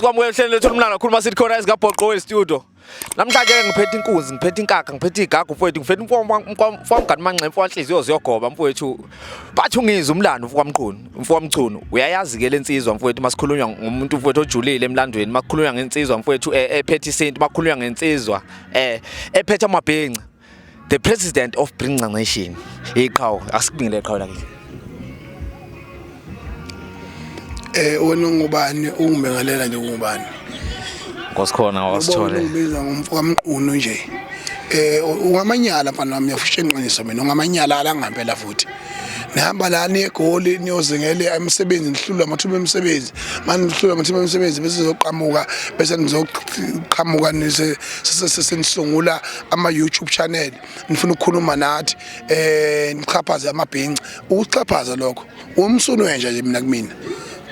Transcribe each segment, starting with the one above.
Kwamukela ehlelweni lethu lomlando khuluma sithi khona ezikabhoqo we-studio. Namhlanje ke ngiphethe inkunzi, ngiphethe inkakha, ngiphethe igagu mfowethu, ngiphethe umfowamgani manxe, mfowanhliziyo ziyogoba mfowethu. Bathi ungizwe umlando mfokamqunu, mfokamchunu. Uyayazi ke lensizwa mfowethu masikhulunywa ngomuntu mfowethu ojulile emlandweni, makukhulunywa ngensizwa mfowethu ephethe isintu, makukhulunywa ngensizwa ephethe amabhinca. The president of Brinca Nation. Iqhawe, asikubingelele qhawe lakithi. Wena ungubani ungibengelela nje ungubani? Nkosikhona wasithole. Ungibiza ngomfo kaMqunu nje. Ungamanyala mfana wami uyafusha inqiniso mina ungamanyala la ngempela futhi. Nihamba la niye eGoli niyozingela imisebenzi nihlulwa amathuba emisebenzi. Manje nihlulwa amathuba emisebenzi bese nizoqhamuka bese nizoqhamuka nise senisungula ama YouTube channel nifuna ukukhuluma nathi nichaphaze amabhinci. Ukuchaphaza lokho umsunu wenja nje mina kumina.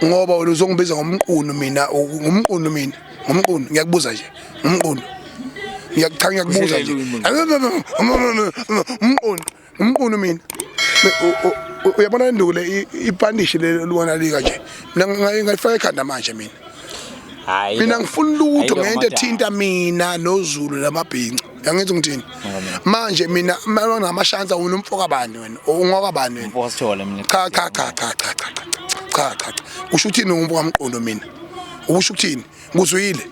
Ngoba wena uzongibiza ngomqunu mina ngumqunu mina ngumqunu ngiyakubuza nje ngumqunu. Ngiyakucha ngiyakubuza nje. Umqunu umqunu mina. Uyabona induku le ipandishi le lubona lika nje. Mina ngayifaka ekhanda manje mina. Hayi. Mina ngifuna lutho Ayilo ngento madala. ethinta mina noZulu lamabhinca. Yangithi ngithini? Manje mina namashansi wena umfoka bani wena? Ungoka bani wena? Mfowasithole mina. Cha cha cha cha cha cha cha cha cha. Usho uthini ngumfoka mqondo mina? Usho ukuthini? Nguzwile.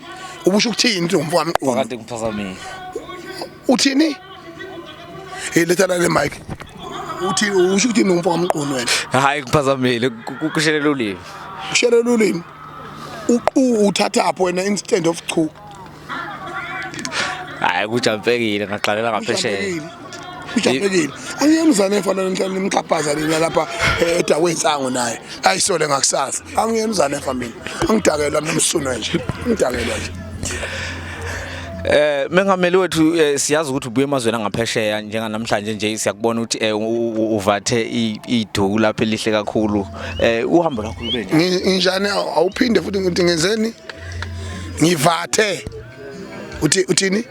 Ubusho ukuthini ukuthi ngumfoka mqondo? Kade ngiphazamile. Uthini? Hey letha la le mic. Uthi usho ukuthini ngumfoka mqondo wena? Hayi ngiphazamile kushelela ulimi. Ushelela ulimi. Uqu uthathaphi wena instead of chu. Hayi kujampekile ngaqalela ngaphesheya. Ujabulekile. Angiyena uzane efana nenhlalo nimxhaphaza nina lapha edakwe insango naye. Ayisole ngakusasa. Angiyena uzane efa mina. Angidakelwa mina umsuno nje. Ngidakelwa nje. Mengameli wethu siyazi ukuthi ubuye emazweni angaphesheya njenganamhlanje nje siyakubona ukuthi uvathe iduku lapha elihle kakhulu. Uhambo lwakho lube njani? Nginjani awuphinde futhi ngithi ngenzeni? Ngivathe. Uthi uthini?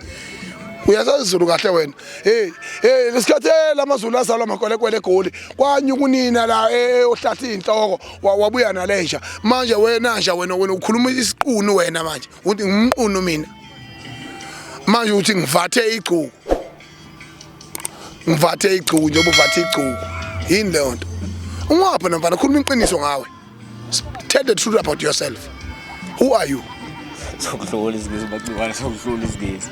Uyazazi izulu kahle wena. Hey, hey lesikhathi lamazulu azalwa amakwelekwele eGoli. Kwanyuka unina la ohlahla inhloko wabuya nalenja. Manje wena nja wena wena ukhuluma isiqunu wena manje. Uthi ngumqunu mina. Manje uthi ngivathe igcuku. Ngivathe igcuku njengoba uvathe igcuku. Yini leyo nto? Ungapha namfana khuluma iqiniso ngawe. Tell the truth about yourself. Who are you? Sokuhlola isingisi macikwane sokuhlola isingisi.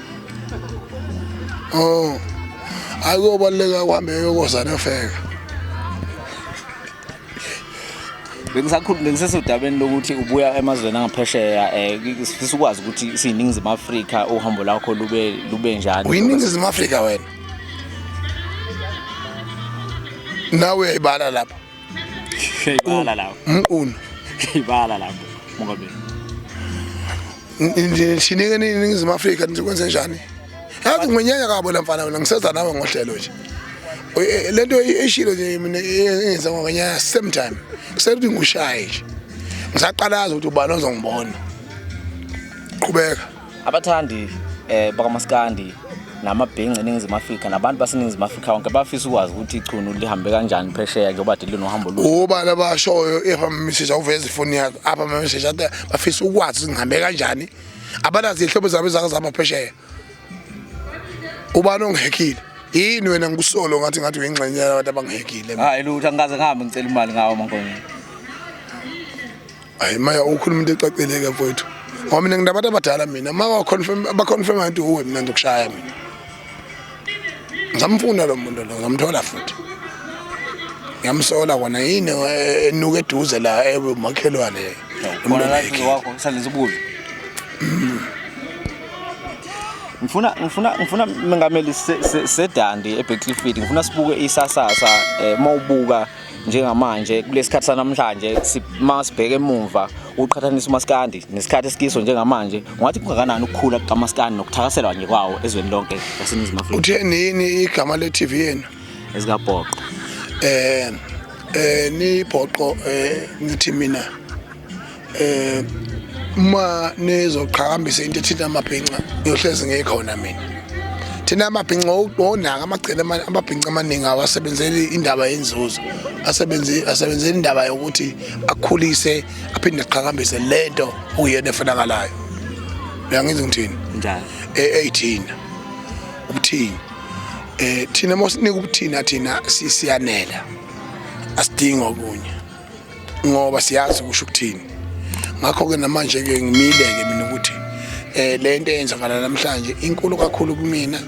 Oh. Ayikobaleka kuhambe yokozana feka. Bengisakhuluma bengisesodabeni lokuthi ubuya emazweni angaphesheya sifisa ukwazi ukuthi siyiningizimu Afrika uhambo lakho lube njani. Uyiningizimu Afrika wena. Nawe uyayibala lapha. Ngiyibala lapho. Mqunu. Ngiyibala lapho. Mongameli. Sinike iningizimu Afrika nizokwenza njani? Yazi ngimenyanya kabo la mfana wena ngiseza nawe ngohlelo nje. Lento eshilo nje mina engenza ngokwenyanya same time. Kusethi ngushaye nje. Ngisaqalaza ukuthi ubani ozongibona. Qhubeka. Abathandi bakamaskandi namabhinci eNingizimu Afrika nabantu baseNingizimu Afrika wonke bafisa ukwazi ukuthi ichunu lihambe kanjani phesheya njengoba kade linohambo olude. Ubani abashoyo epha message awuveza ifoni yakho apha message athi bafisa ukwazi ukuthi ngihambe kanjani. Abanazi ihlobo zabo ezake zaba phesheya. Ubani ongihekile? Yini wena ngikusolo ngathi uyingxenye yabantu abangihekile. Hayi lutho angikaze ngihambe ngicela imali ngawo mankonyane. Hayi maya ukhuluma into ecacile ke mfowethu. Ngoba mina nginabantu abadala mina maka confirm ba confirm ukuthi uwe mina ngizokushaya mina. Ngizamfuna lo muntu lo ngizamthola futhi. Ngiyamsola kona yini enuka eduze la emakhelwane. Khona la eduze kwakho sandleni sokudla. Ngifuna mengameli sedandi eBackcliff ngifuna sibuke isasasa mawubuka njengamanje kulesikhathi sanamhlanje masibheke emumva uqhathanisa umaskandi nesikhathi esikiso njengamanje ungathi kungakanani ukukhula kamaskandi nokuthakaselwa nje kwawo ezweni lonke laseNingizimu Afrika. Uthe nini igama le TV yenu? Ezikabhoqo. Nibhoqo ngithi mina uma nizoqhakambisa into ethinta amabhinca ngiyohlezi ngikhona mina. Thina amabhinca onaka amagcina amabhinca amaningi awasebenzeli indaba yenzuzo, asebenzeli indaba yokuthi akhulise aphinde aqhakambise lento okuyiyona efunakalayo. Uyangizwa ngithini? Njalo. Eyithina ubuthini, thina mosinika ubuthina, thina siyanela, asidingi okunye ngoba siyazi kusho ukuthini. Ngakho-ke namanje-ke ngimile-ke mina ukuthi le nto eyenzakala namhlanje inkulu kakhulu kumina,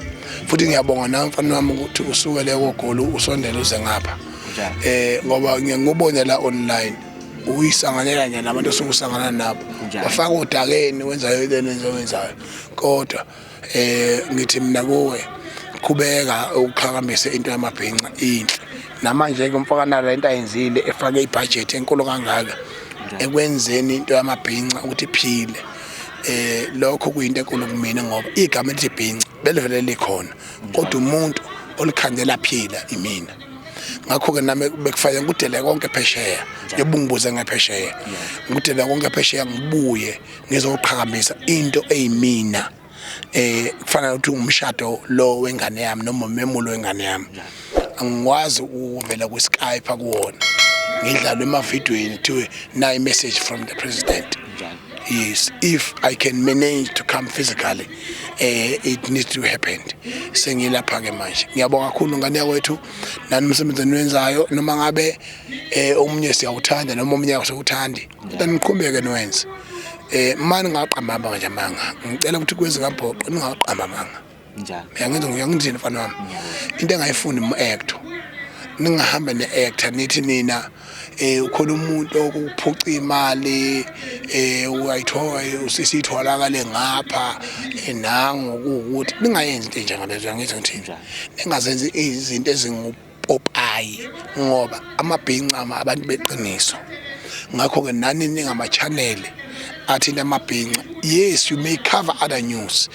futhi ngiyabonga nawe mfana wami ukuthi usukele koGoli usondele uze ngapha, ngoba ngiye ngikubone la online uyisanganela nje nabantu osuke usangana nabo, bafaka odakeni, wenza le nto oyenzayo. Kodwa ngithi mina kuwe, qhubeka uqhakambise into yamabhinca, inhle. Namanje-ke umfakana lento ayenzile, efake ibhajethi enkulu kangaka ekwenzeni into yamabhinca ukuthi iphile, lokho kuyinto enkulu kumina, ngoba igama elithi bhinca belivele likhona, kodwa umuntu olikhandela phila imina. Ngakho-ke nami bekufanele ngikudele konke phesheya, njengoba ungibuze ngephesheya, ngikudele konke phesheya ngibuye ngizoqhakambisa into eyimina. Kufana nokuthi umshado lo wengane yami noma umemulo wengane yami, angikwazi ukuvela kwi-Skype akuwona, ngidlalwe emavidweni kuthiwe nayi message from the president. Yes, if I can manage to come physically, it needs to happen. Sengilapha ke manje. Ngiyabonga kakhulu ngane yakwethu, nani umsebenzi eniwenzayo, noma ngabe omunye siyawuthanda noma omunye awuthandi, kodwa niqhubeke niwenze. Mani ngaqamba amanga nje amanga, ngicela ukuthi kwezi kabhoqo ningaqamba amanga. Njalo. Uyangenza ngiyangithini mfana wami, into engayifuni mu-actor, ningahambe ne-actor nithi nina ukhona umuntu okuphuca imali, uyayithola usisitholakale ngapha, nangu kuwukuthi ningayenzi into enjengalezo. Uyangithi ngithini? Ningazenzi izinto ezingupopayi, ngoba amabhinca abantu beqiniso. Ngakho-ke nani ningama-channel athinta amabhinca, yes, you may cover other news,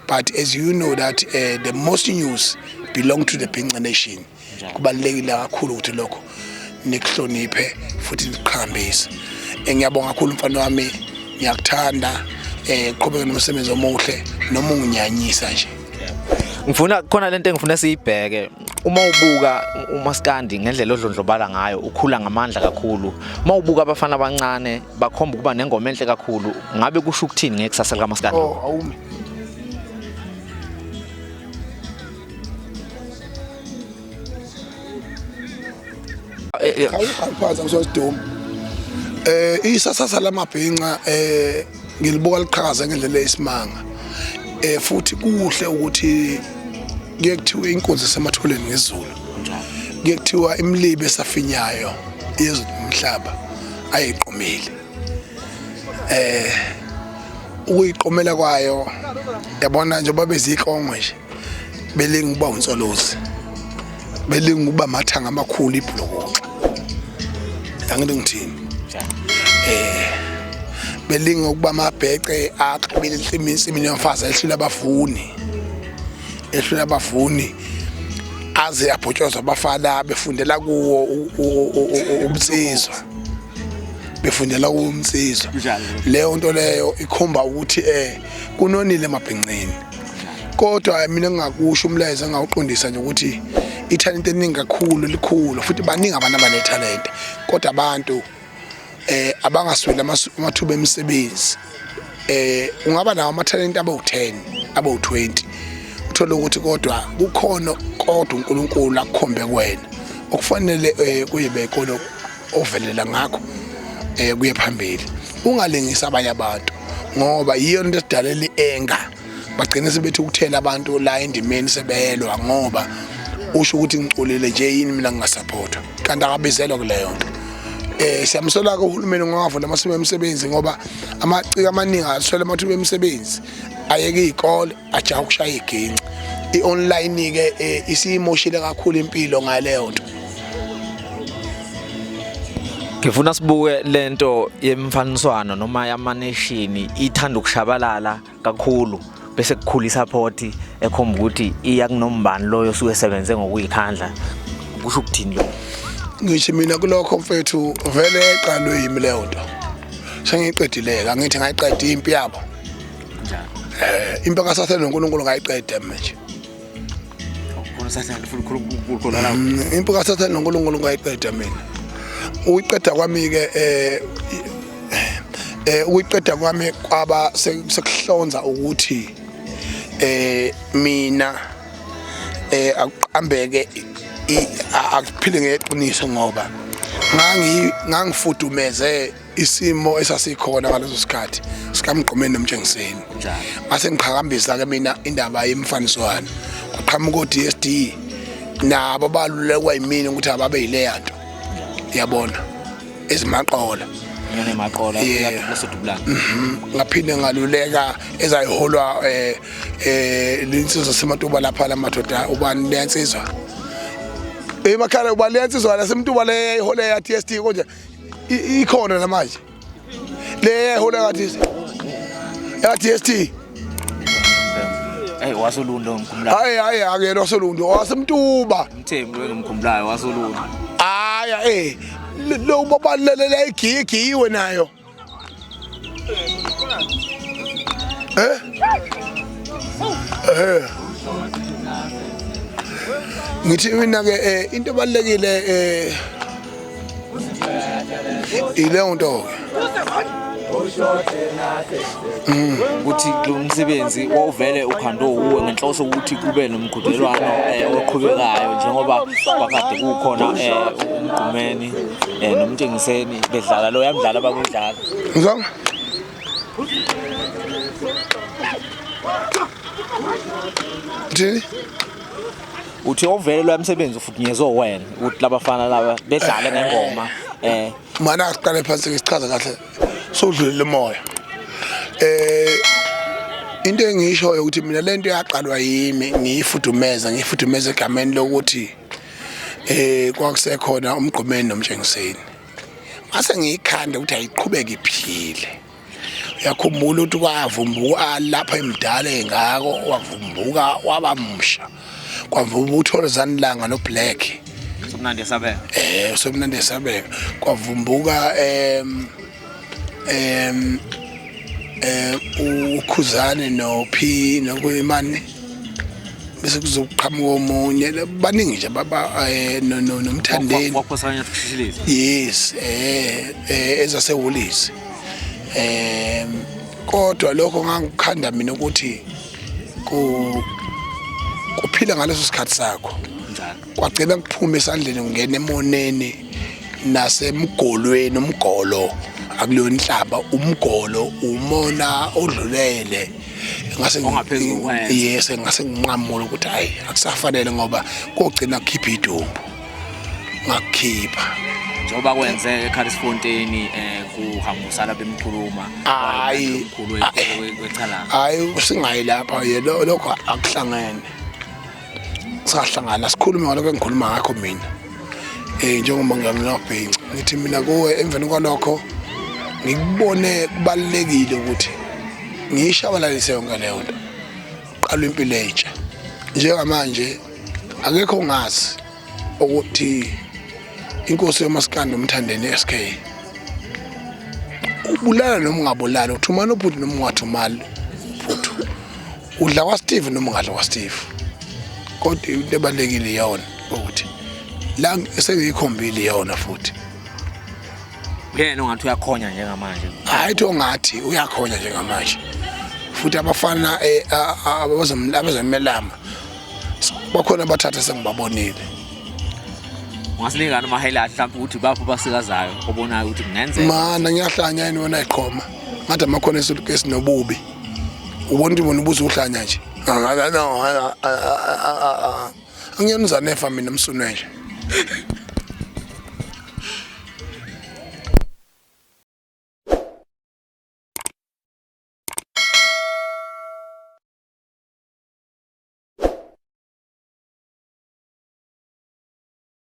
but as you know that the most news belong to the Bhinca nation. Kubalulekile kakhulu ukuthi lokho nikuhloniphe futhi niqhakambise. Ngiyabonga kakhulu mfana wami, ngiyakuthanda, qhubeke nomsebenzi omuhle noma unginyanyisa nje. Ngifuna khona lento engifuna siyibheke, uma ubuka umaskandi ngendlela odlondlobala ngayo, ukhula ngamandla kakhulu, uma ubuka abafana abancane bakhomba ukuba nengoma enhle kakhulu, ngabe kusho ukuthini ngekusasa likaMaskandi? Oh, awumi. Awuqhaphaza ngisosiduma. Isasasa lamabhinca ngilibuka liqhakaza ngendlela eyisimanga. Futhi kuhle ukuthi kuye kuthiwa inkunzi esematholeni ngesiZulu. Kuye kuthiwa imlibe esafinyayo yezwe nomhlaba ayiqomile. Ukuyiqomela kwayo, yabona njengoba bezikongo nje belinga ukuba unsolozi, belinga ukuba amathanga amakhulu ibhulokoxa, angithi ngithini, belinga ukuba amabhece aqabile insimini yomfazi, ehlula abafuni, ehlula abafuni, aze abhotshozwa abafana befundela kuwo ubunsizwa, befundela kuwo ubunsizwa. Leyo nto leyo ikhomba ukuthi kunonile emabhinqeni. Kodwa mina ngingakusho umlayezo engawuqondisa nje ukuthi ithalente eningi kakhulu likhulu, futhi baningi abantu abanethalente, kodwa abantu abangasweli amathuba emisebenzi. Ungaba nawo amathalente abawu-10, abawu-20, uthole ukuthi kodwa kukhona kodwa uNkulunkulu akukhombe kuwena okufanele kuyibe ikona ovelela ngakho kuye phambili. Ungalingisi abanye abantu, ngoba yiyo into esidalela i-anger, bagcine sebethi ukuthela abantu la endimeni sebelwa, ngoba usho ukuthi ngiculile nje yini mina ngingasupportwa, kanti akabizelwa kuleyo nto. Siyamsola ke uhulumeni ngowavula amathuba emisebenzi, ngoba amaciko amaningi aswele amathuba emisebenzi, ayeke iy'kole ajaha ukushaya iginci. I-online ke isiyimoshile kakhulu impilo ngaleyo nto. Ngifuna sibuke lento yemfaniswano noma yamaneshini ithanda ukushabalala kakhulu, bese kukhula isupport ekhomba ukuthi iya kunombani loyo osuke esebenze ngokuyikhandla. Kusho ukuthini lokho? Ngithi mina kulokho mfethu, vele eqalwe yimi leyo nto, sengiyiqedile-ke, angithi ngayiqeda impi yabo, impi kaSathane noNkulunkulu ngayiqeda manje. noSathane futhi ukhuluma khona la. Impi kaSathane noNkulunkulu ngayiqeda mina. Ukuyiqeda kwami ke ukuyiqeda kwami kwaba sekuhlonza ukuthi mina akuqambeke akuphile ngeqiniso ngoba ngangifudumeze isimo esasikhona ngaleso sikhathi sikaMgqumeni noMtshengiseni. Ngase ngiqhakambisa ke mina indaba yemfaniswano, kwaqhamuka o-DSD nabo balulekwa yimina ukuthi ababe yileya nto, yabona, ezimaqola Maqola lasedubulana. Ngaphinde ngaluleka ezayiholwa linsizwa seMatuba lapha lamadoda, ubani leyansizwa emakhala, ubani leyansizwa laseMtuba le yayihole ya DSD konje ikhona namanje le yayihola ya DST? Hey, waSolundi ngikhumbulayo. Hayi hayi, akuyena waSolundi, waseMtuba. Mthembu lo engimkhumbulayo waSolundi. Haya, lo babalele igigiwe nayo. eh eh ngithi mina ke into ebalekile ileyo nto ke Ukuthi lo msebenzi wawuvele ukhandwe uwe ngenhloso ukuthi kube nomqhudelwano oqhubekayo njengoba kwakade kukhona uMgqumeni noMtshengiseni bedlala lo yamdlala abakudlala. Ngizwa Thini? Uthi ovele lo msebenzi ufudunyezwe wena ukuthi labafana laba bedlale ngengoma. Mana asiqale phansi ngisichaza kahle, sodlulile umoya. Into engishoyo ukuthi mina lento yaqalwa yimi, ngiyifudumeza egameni lokuthi kwakusekhona uMgqumeni noMtshengiseni, ngase ngiyikhanda ukuthi ayiqhubeke iphile. Uyakhumbula ukuthi kwavumbuka lapha emdala engako, wavumbuka waba musha, kwavumbuka uThokozani Langa noBlack. Somnandi esabeka. Somnandi esabeka. Kwavumbuka em em eh uKhuzane noP nokuyimani, bese kuzoqhamuka omunye, baningi nje baba noMthandeni. Waphosanya kushishiliza. Yes, ezasewulisi. Kodwa lokho ngangikukhanda mina ukuthi ku kuphila ngaleso sikhathi sakho. Njalo. Kwagcina kuphuma esandleni kungena emoneni nasemgolweni. Umgolo akulona inhlaba, umgolo umona odlulele ngase Ongaphezulu kokwenza. Yes, ngase nginqamula ukuthi hayi, akusafanele ngoba kogcina kukhipha idumbu, ngakukhipha. Njengoba kwenzeka eCarisfontein kuhambusana bemkhuluma. Hayi. Omkhulu wechalanga. Hayi, singayi lapha ye, lokho akuhlangene, singahlangana sikhulume ngalokho engikhuluma ngakho mina. Njengoba ngiyanginabhinca ngithi mina kuwe, emveni kwalokho ngikubone kubalekile ukuthi ngiyishabalalise yonke leyo nto, qala impilo entsha. Njengamanje akekho ongazi ukuthi inkosi yomasikandi uMthandeni SK, ubulala noma ungabulali, uthumana ubhuti noma ungathumali ubhuti, udla kwaSteve noma ungadla kwaSteve, kodwa into ebalulekile iyona ukuthi la esengiyikhombile iyona futhi. Uyena ongathi uyakhonya njengamanje. Hayi, thi ongathi uyakhonya njengamanje futhi abafana abazomelama bakhona abathatha sengibabonile. Ungasinika noma highlight mhlawumbe ukuthi bapho basikazayo obonayo ukuthi kungenzeka? Mana, ngiyahlanya yini wena? Iqhoma ngathi amakhona esulukesi nobubi, ubona ukuthi bona ubuze uhlanya nje. Angiyena uzanefa mina, msunwe nje.